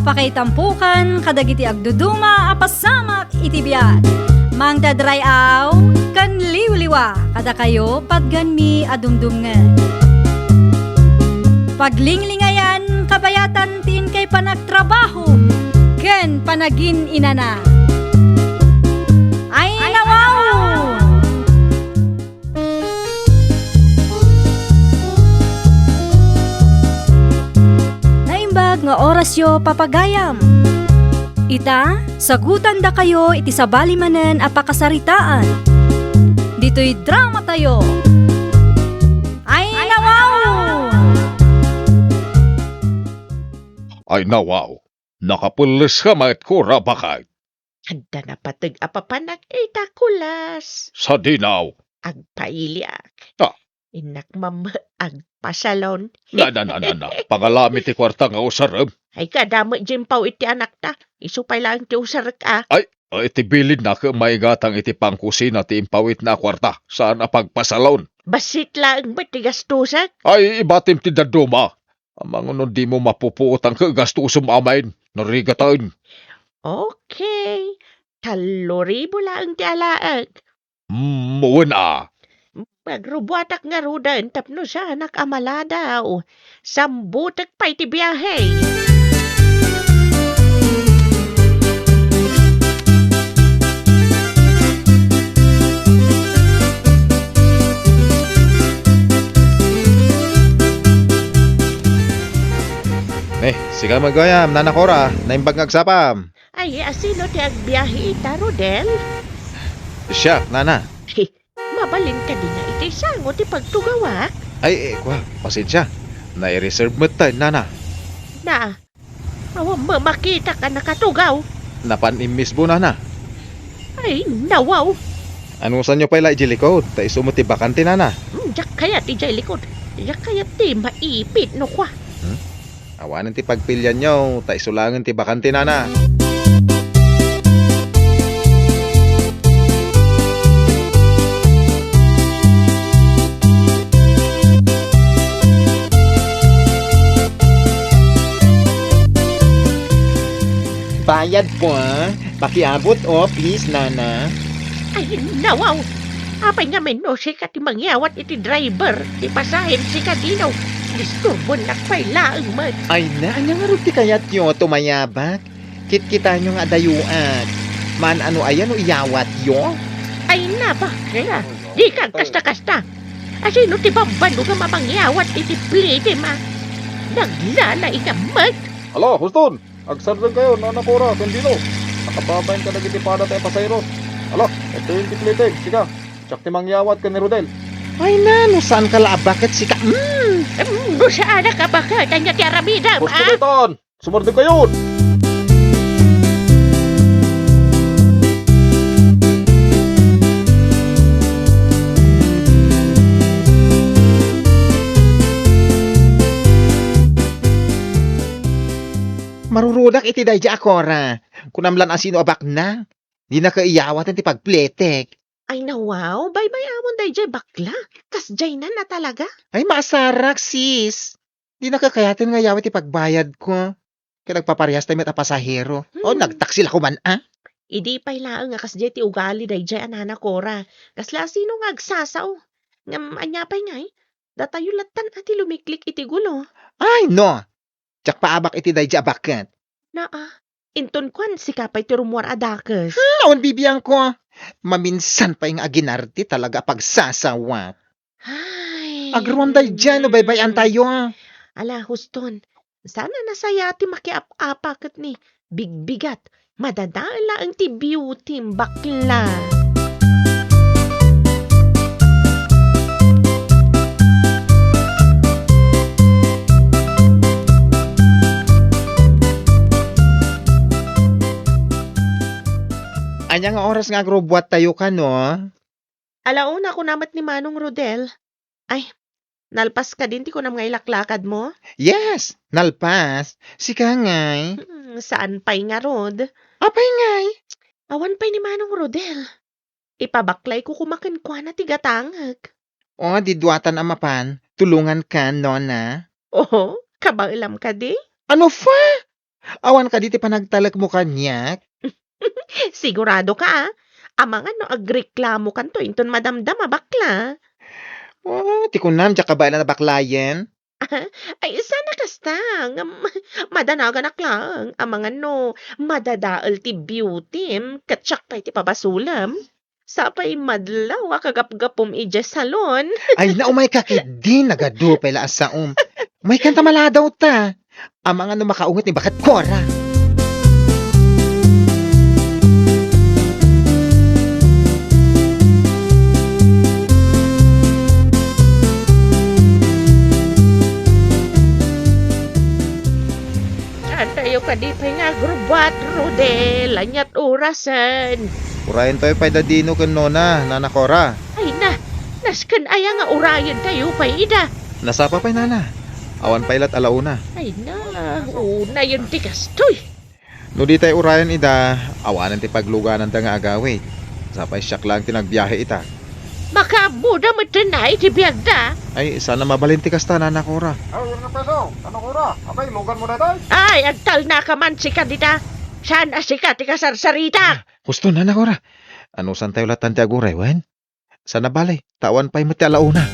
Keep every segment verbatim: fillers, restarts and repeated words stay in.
Pakaitampokan kadagiti agduduma a pasamak iti biag. Mangted ray-aw ken liwliwa kadakayo patganmi a dumdumngeg. Paglinglingayan kabayatan ti inkay panagtrabaho ken panagin-inana. Ay, nawaw! Naimbag nga orasyo, papagayam. Ita, sagutandakayo iti sabali manen a pakasaritaan. Ditoy dramatayo. Ay, nawaw! Ay, nawaw! Nakapelles ka met, Kora, baket? Adda napateg a papanak ita, kulas. Sadinaw. Agpailiak. Ah. Innak mam agpasalon. Na, na, na, na, na. Pangalami ti kuarta nga usarem. Ay, kada met diay impaw iti anakta. Isu pay laeng ti usarek a. Ay, ay, iti bilinna ket maigatang iti pangkusina ti impawitna a kuarta. Saan a pagpasalon. Bassit laeng met ti gastosek. Ay, ibatim ti dadduma. Amangan no dimo mapupuotan ket gastosem amin. Narigatan. Okay. Tallo ribu laeng ti alaek. Mm, wen a. Agrubuatak ngaruden tapno saanak a maladaw. Sambutek pay ti biahe. Eh, sika met gayam, Nana Cora, naimbag nga agsapam. Ay, asino ti agbiahe ita, Rodel? Siak, Nana. He, mabalin kadi nga iti sango ti pagtugawak? Ay, eh, kua, pasensia. Nai-reserve met ta, Nana. Na, awan mamakitak a nakatugaw. Napan immisbo, Nana. Ay, nawaw. Anusanyo pay la idiay likod, ta isu met ti bakante, Nana. Hmm, diak kayat idiay likod. Diak kayat ti maipit no kua. Hmm? Awanen ti pagpilianyo, ta isu laengen ti bakante, Nana. Bayad po, ah. Pakiabot, oh, please, Nana. Ay, nawaw! Apay ngamin no sika ti mangyawat iti driver, ti pasahem sika dino? Disturbonak pay laeng met. Ay na, ania ngarud ti kayatyo, tumayabak? Kitkitaenyo nga adayoak. Maan-ano aya no iyawatyo? Ay na, bakla. Dika agkasta-kasta. Asino ti bambanog a mamangyawat iti plitim a? Naglalaingam met. Hala, Huston! Agsardeng kayo, Nana Cora, ken Dino. Nakababain kadagiti pada tayo pasahero. Ala, itoy ti plitim, sika. Siak ti mangyawat ken ni Rodel. Ay na, no saanka la a baket, sika. Mm. Mm, no saanak a baket, ania ti aramidem, ah? Gusto mo itan? Sumardeng kayo! Marurudak iti daydiay a Cora. Kunam lan a sino a bakna. Dinaka iyawaten ti pagplitik. Ay, nawaw, baybay-awon daydiay bakla. Kasdiay na talaga. Ay, maasarak, sis. Dinaka kayaten nga iyawa ti pagbayadko. Ket agpaparias tayo met a pasahero. O, hmm, nagtaksi la koman, a? Idi pay laeng a kasdiay ti ugali daydiay a Nana Cora. Kasla sino nga agsasao? Ngem ania pay ngay? Datayo lattan a ti lumiklik iti gulo. Ay, no! Diak paabak iti daydiay a baket. Naa, inton kuan, sika pay ti rummuar a dakes. Hmm, awan bibiangko. Maminsan pay nga aginardi talaga a pagsasawak. Ay. Agruam daydiay no baybay-antayo. Ala, Huston, saan a nasaya ti makiap-apa ket ni bigbigat. Madadael laeng ti beauty, bakla. Ania nga oras nga agrubuattayo kano? Ala una, kuna met ni Manong Rodel. Ay, nalpas kadin ti kunam nga ilaklakadmo? Yes, nalpas. Sika ngay? Hmm, saan pay ngarud? Apay ngay? Awan pay ni Manong Rodel. Ipabaklayko koma kenkuana ti gatangek. O, di duatan a mapan, tulongankan, nona? Oho, kabaelam kadi? Ano fa? Awan kadi ti panagtalekmo kaniak? Sigurado ka, ah. Amangan no agreklamokanto inton madamdama, bakla. Ah, ti kunam, diak kabaelan a baklayen. Ay, sana kasta, ngem madanaganak laeng. Amangan no madadael ti beautym, ket siak pay ti pabasolem. Sapay madlaw a kagapgapum idiay salon. Ay, na, umayka ketdi, nagadu pay la a saom. Umaykan ta maladaw ta. Amangan no makaunget ni Baket Cora. Saantayo kadi pay nga agrubbuat, Rodel? Aniat orasen? Urayentayo pay da Dino ken Nona, Nana Cora. Ay na, nasken aya nga urayentayo pay ida? Nasapa pay, Nana. Awan pay lat a la una. Ay na, unayen ti kastoy. No ditay urayen ida, awanen ti paglugananda nga agawid. Sapay siak laeng ti nagbiahe ita. Makaammoda metten iti biagda. Ay, sana mabalin ti kasta, Nana Cora. Ay, Ernesto, Nana Cora, apay, luganmo daytoy? Ay, agtalnaka man sika dita. Saan a sika ti kasarsarita? Husto, Nana Cora. Anusantayo lattan ti aguray, wen? Sana bale, ta awan pay met ti a la una.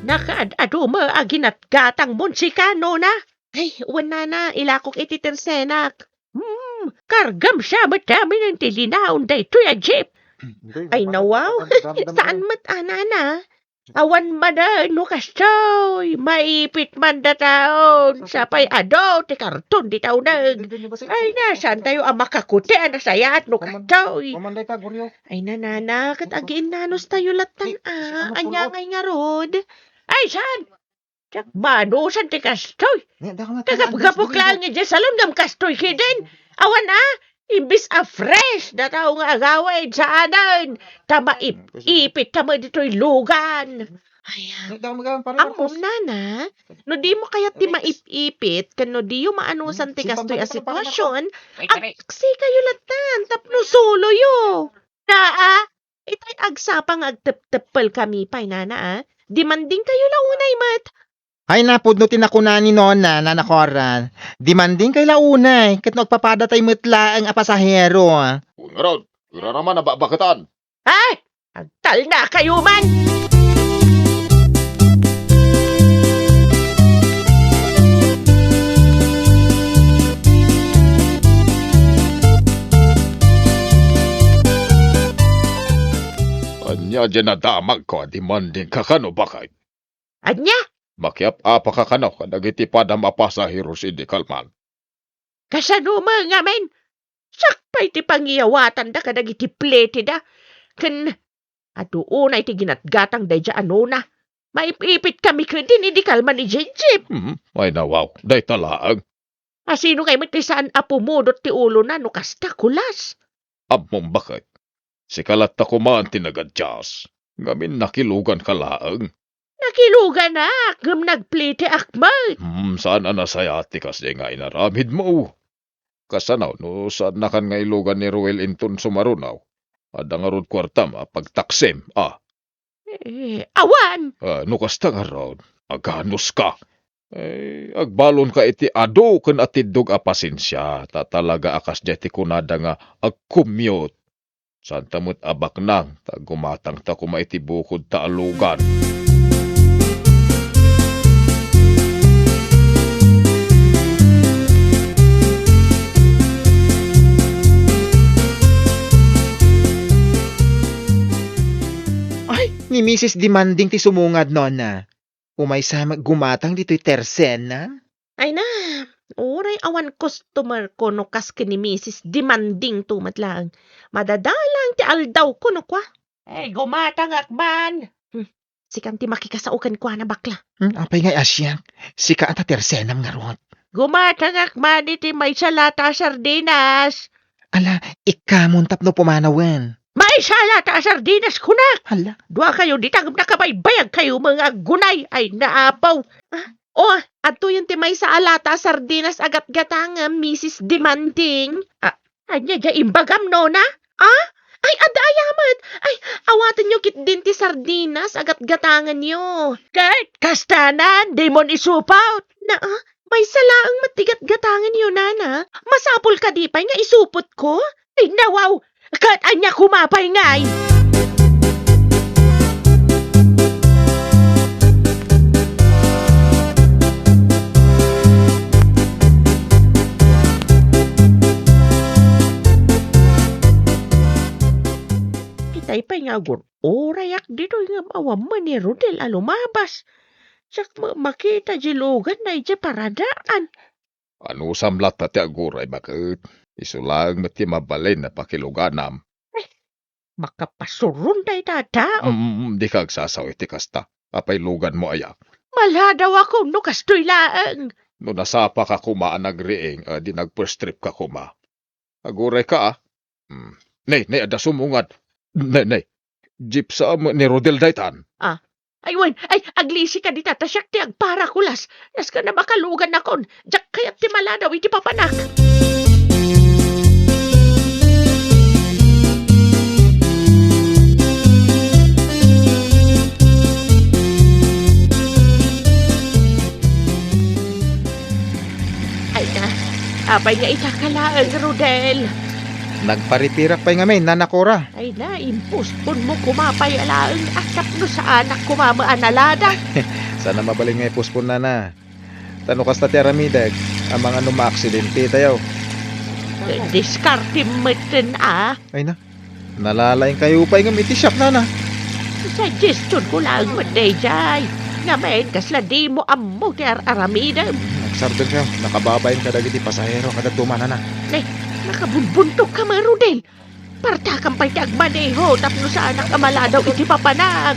Nakaad-adu met a ginatgatangmon sika, Nona. Ay, wen, Nana, ilakok iti tersenak. Hmm, kargam sa met amin ti linaon daytoy a jeep. Ay, nawaw. Saan met a, Nana? Awan manen no kastoy, maipit man dataon, sapay adu ti karton dita uneg. Ay na, saantayo a makakuti a nasayaat no kastoy. Ay na, Nana, ket agiinnanustayo lattan a, ania ngay ngarud? Ay, saan? Diak maanusan ti kastoy. Kagapgapok laeng idiay salon ngem kastoy ketdin. Awan a, imbes a fresh dataw nga agawid, saanen. Ta maip-ipit ta met ditoy lugan. Ay, ammom, Nana, no dimo kayat ti maip-ipit ken no diyo maanusan ti kastoy a sitwasyon, agsikayo lattan tapno soloyo. Naa, itay agsapa nga agtepteppelkami pay, Nana, a. Demandingkayo la unay met. Ay, napudno ti nakuna ni Nona, Nana Cora. Demandingkay la unay, ket no agpapadatay met laeng a pasahero. Wen ngarud, iraraman a bakbaketan. Ay, agtalnakayo man! Ania diay nadamagko a demandingka kano, baket? Ania? Makiap-apaka kano kadagiti padam a pasaheros idi kalman? Kasano met ngamin? Siak pay ti pangiyawatanda kadagiti plitida. Ken adu unay ti ginatgatang daydiay a Nona. Maip-ipitkami ketdin idi kalman idiay jeep. Hmm, ay nawaw, dayta laeng. A, sino ngay met ti saan a pumudot ti ulona no kasta, kulas? Ammom, baket. Sika latta koma ti nagadias. Ngamin nakiluganka laeng. Nakiluganak, ngem nagplitiak met. Hmm, saan a nasayaat ti kasdiay nga inaramidmo. Kasano no saannakan nga ilugan ni Ruel inton sumaruno? Adda ngarud kuartam a pagtaksim, a? Eh, awan! Ah, no kasta ngarud, aganuska. Eh, agbalonka iti adu ken atiddog a pasensia, ta talaga a kasdiay ti kunada nga agkumyot. Saanta met a baknang, ta gumatangta koma iti bukodta a lugan. Ay, ni Misis Demanding ti sumungad, Nona. Umaysa met gumatang ditoy tersena? Ay na, uray awan customer ko no kas ken ni Misis Demanding to met laeng. Madadalan ti aldaw ko no kua. Ay, gumatangak man. Hmm, sikan ti makikasao kenkuana, bakla. Hmm, apay ngay a siak? Sika a ta tersenam ngarud. Gumatangak man iti maysa lata a sardinas. Ala, ikkamon tapno pumanawen. Maysa lata a sardinas, kunak! Hala. Dua kayo dita ngem nakabaybayag kayo met nga aggunay. Ay, naapaw. Ah, Oh, adtoyen ti maysa a lata a sardinas a gatgatangem, Misis Demanding. Ah, ania diay imbagam, nona? Ah? Ay, adda aya met. Ay, awatenyo ketdin ti sardinas a gatgatangenyo. Ket kastanan, dimon isupot. Naa, maysa laeng met ti gatgatangenyo, nana. Masapul kadi pay nga isupotko? Ay, nawaw! Ket ania koma pay ngay? Itay pay nga agur-urayak ditoy ngem awan met ni Rodel a lumabas. Diak met makita diay luganna idiay paradaan. Anusam latta ti aguray, baket? Isu laeng met ti mabalin a pakiluganam. Ay, makapasuron dayta a tao. Mm, dika agsasaw iti kasta. Apay luganmo aya? Maladawakon no kastoy laeng. No nasapaka koma a nagriing, a di nag-first trip ka koma. Agurayka, a. Hmm. Nay, nay, adda sumungad. Nay, nay. Jeep sa met ni Rodel daytan. Ah. Ay, wen, ay, aglisika dita, ta siak ti agparakulas. Nasken a makalugannakon. Diak kayat ti maladaw iti papanak. Ay na, apay nga ita ka laeng, Rodel? Nagparipirak pay ngamin, Nana Cora. Ay na, imposponmo koma pay a laeng, a tapno saanak koma met a naladaw. Saan a mabalin nga ipospon, Nana. Ta no kasta ti aramidek, amangan no maaksidente tayo. Diskartem metten a. Ay na, nalalaingkayo pay ngem iti siak, Nana. Suggestionko laeng met daydiay. Ngamin, kasla dimo ammo ti ar-aramidem. Hmm, agsardengka, nakababain kadagiti pasahero a dadduma, Nana. Ne, nakabunbuntogka met, Rodel. Partakam pay ti agmaneho tapno saanak a maladaw iti papanak.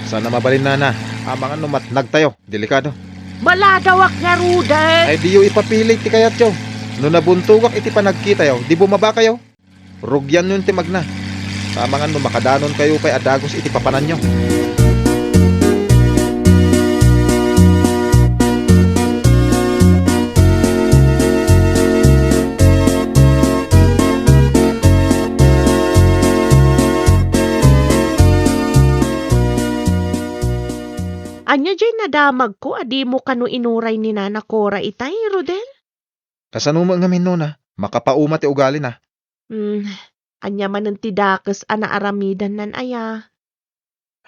Saan a mabalin, Nana. Amangan no matnag tayo. Delikado. Maladawak ngaruden. Ay, diyo ipapili ti kayatyo. No nabuntogak iti panagkitayo, di bumaba kayo. Rugianyon ti magna. Amangan no makadanonkayo pay a dagus iti papananyo. Ania diay nadamagko a dimo kano inuray ni Nana Cora itay, Rodel? Kasano met ngamin, Nona? Makapauma ti ugalina. Hmm, ania manen ti dakes a naaramidannan aya?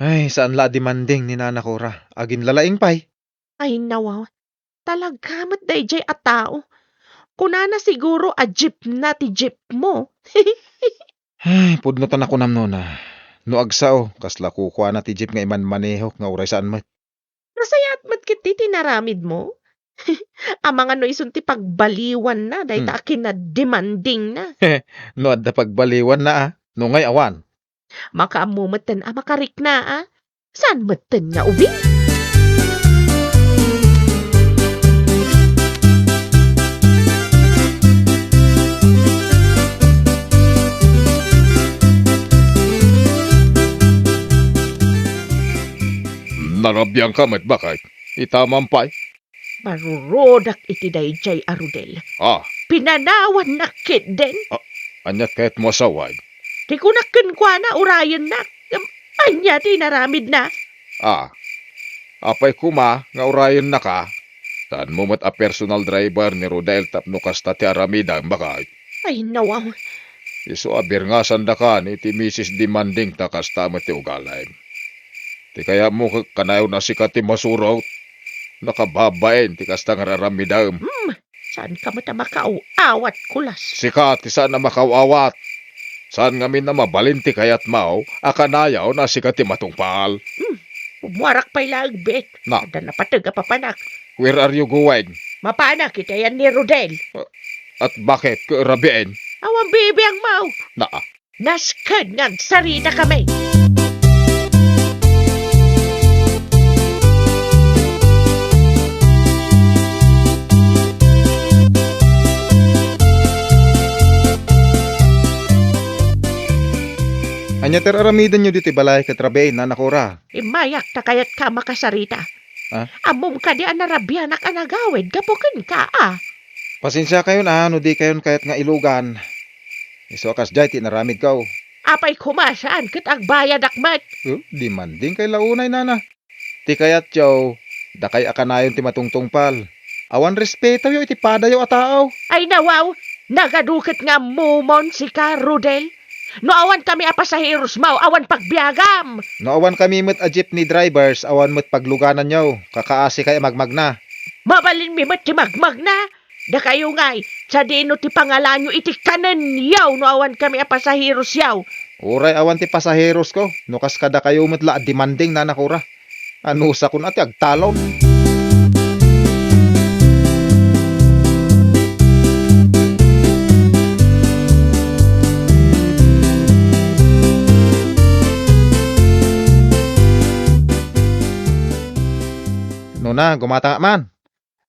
Ay, saan la a demanding ni Nana Cora. Aginlalaing pay. Ay, nawaw. Talaga met daydiay a tao. Kunana siguro a jeepna ti jeepmo. Ay, pudno ta nakunam, Nona. No agsao, kasla kukuana ti jeep nga imanmanehok nga uray saan met. Nasayaat met ketdi ti inaramidmo? Amangan no isun ti pagbaliwanna dayta Hmm. a kinademandingna. No adda pagbaliwanna, a, no ngay awan. Makaammo metten a makarikna, a. Saan metten nga ubing? Narabiangka met, baket? Ita man pay? Marurudak iti daydiay a Rodel. Ah. Pinanawannak ketdin. Ah, ania kayatmo a sawen? Ti kunak kenkuana, urayennak. Ngem ania ti inaramidna? Ah. Apay koma nga urayennaka? Saanmo met a personal driver ni Rodel tapno kasta ti aramidem, baket? Ay, nawaw. Isu a birngasandakan iti Misis Demanding ta kasta met ti ugalem. Ti kayatmo ket kanayon a sika ti masurot? Nakababain ti kasta nga ar-aramidem. Hmm, saanka met a makaaw-awat, kulas. Sika ti saan a makaaw-awat. Saan ngamin a mabalin ti kayatmo a kanayon a sika ti matungpal. Hmm, ummuarak pay laeng, bet. Na. Adda napateg a papanak. Where are you going? Mapanak iti ayan ni Rodel. At bakit? Ket rabiin? Awan bibiangmo. Na. Nasken nga agsaritakami. Ania ti ar-aramidenyo ditoy balay ket rabiin, Nana Cora? Immayak ta kayatka a makasarita. Ah? Ammom kadi a narabianak a nagawid gapu kenka, a? Pasensiakayon a no dikayon kayat nga ilugan. Isu a kasdiay ti inaramidko. Apay koma saan ket agbayadak met? Oh, demanding kay la unay, nana. Ti kayatyo, dakay a kanayon ti matungtungpal. Awan respetoyo iti padayo a tao. Ay, nawaw, nagadu ket nga ammomon sika, Rodel. No awan kami a pasaheros mo, awan pagbiagam. No awan kami met a jeepney drivers, awan met paglugananyo. Kakaasi kay a magmagna. Mabalinmi met ti magmagna. Dakayo ngay, sadino ti pangalanyo iti kanenyo no awan kami a pasaherosyo? Uray awan ti pasaherosko, no kas kadakayo met la a demanding, Nana Cora. Anusakon a ti agtalon. Nona, gumatangak man.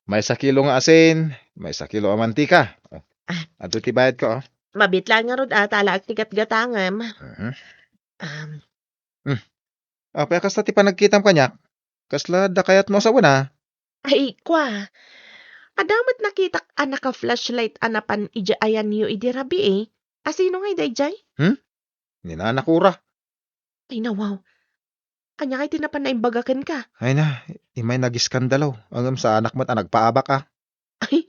Maysa kilo nga asin, maysa kilo a mantika. Ah. Adto ti bayadko, oh. Mabitla ngarud a talaak ti gatgatangem. Mhm. Um. Hmm. Apay a kasta ti panagkitam kaniak? Kasla adda kayatmo a sawen, a? Ay, kua. Adda met nakitak a naka-flashlight a napan idiay ayanyo idi rabii. Asino ngay daydiay? Hmm? Ni Nana Cora. Ay, nawaw. Ania ngay ti napan naimbaga kenka? Ay na, imay nagiskandalo. Ngem saanak met a nagpaabak, a. Ay,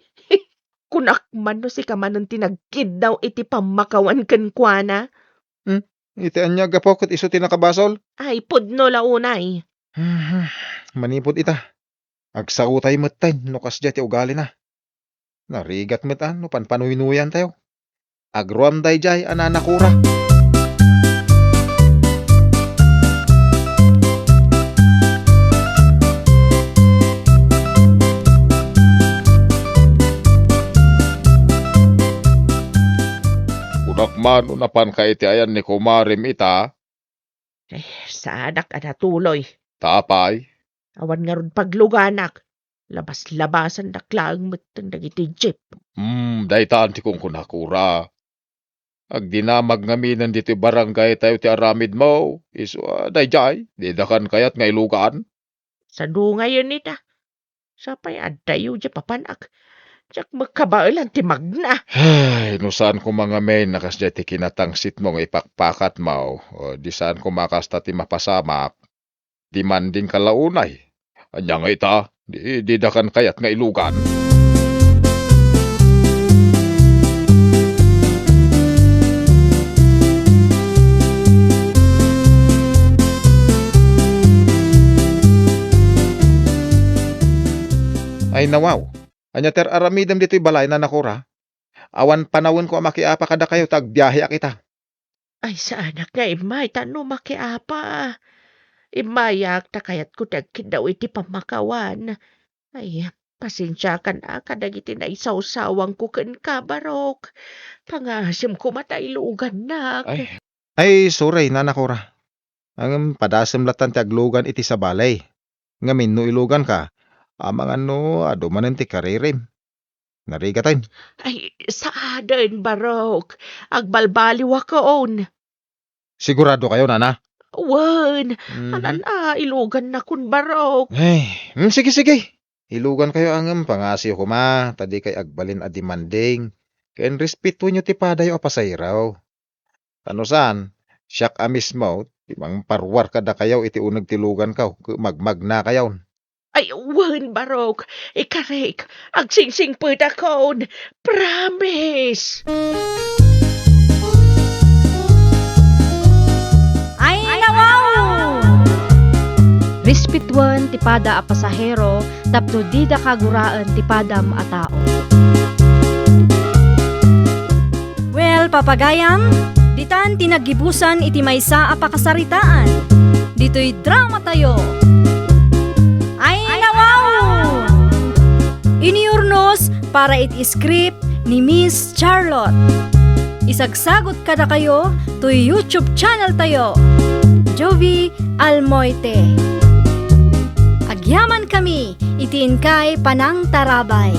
kunak man no sika manen ti nagkiddaw iti pammakawan kenkuana. Hmm? Iti ania a gapu ket isu ti nakabasol? Ay, pudno la unay. Mhm. Manipud ita, agsaotay metten no kasdiay ti ugalina. Narigat met a no panpanuynuyantayo. Agruam daydiay a Nana Cora. Kunak man no napanka iti ayan ni kumarem ita. Eh, saanak a natuloy. Ta apay? Awan ngarud pagluganak. Labas-labasandak laeng metten dagiti jeep. Hmm, daytan ti kunkunakura. Agdinamag ngaminen ditoy barangaytayo ti aramidmo. Isu a daydiay, didakan kayat nga ilugan? Sadungayen ita. Sapay addayo diay papanak. Diak makabaelan ti magna. Ay, no saan koma ngamin a kasdiay ti kinatangsitmo nga ipakpakatmo, o di saan koma kasta ti mapasamak, demandingka la unay. Ania nga ita, di, didakan kayat nga ilugan. Ay, nawaw. Ania ti ar-aramidem ditoy balay, Nana Cora? Awan panawenko a makiapa kadakayo ta agbiaheak ita. Ay, saanak nga immay ta no makiapa. Immayak ta kayatko ti agkiddaw iti pammakawan. Ay, pasensiakan a kadagiti naisawsawangko kenka, Barok. Pangasim koma ta ilugannak. Ay, ay, sorry, Nana Cora. Ngem padasem latan ti aglugan iti sabali. Ngamin no iluganka, amangan no adu manen ti karirim. Narigaten. Ay, saaden, Barok. Agbalbaliwakon. Sigurado kayo, Nana? Wen, mhm. Anan a, ilugannakon, Barok. Ay, mm, sige, sige. Ilugan kayo ngem pangasiyo koma, ta di kay agbalin a demanding. Ken respetuenyo ti padayo a pasahero. Ta no saan, siak a mismo ti mangparuar kadakayo iti uneg ti luganko, ket magmagnakayon. Ay, wen, Barok. Ikarik, agsingsingpetakon. Promise! Ay, nawaw! Respetuen ti pada a pasahero tapno dida kaguraen ti padam a tao. Well, papagayam, ditan ti naggibusan iti maysa a pakasaritaan. Ditoy dramatayo. Ay, nawaw! Inurnos para iti script ni Miss Charlotte. Isagsagot kadakayo toy YouTube channel tayo, Jovie Almoite. Agyaman kami iti inkay panangtarabay.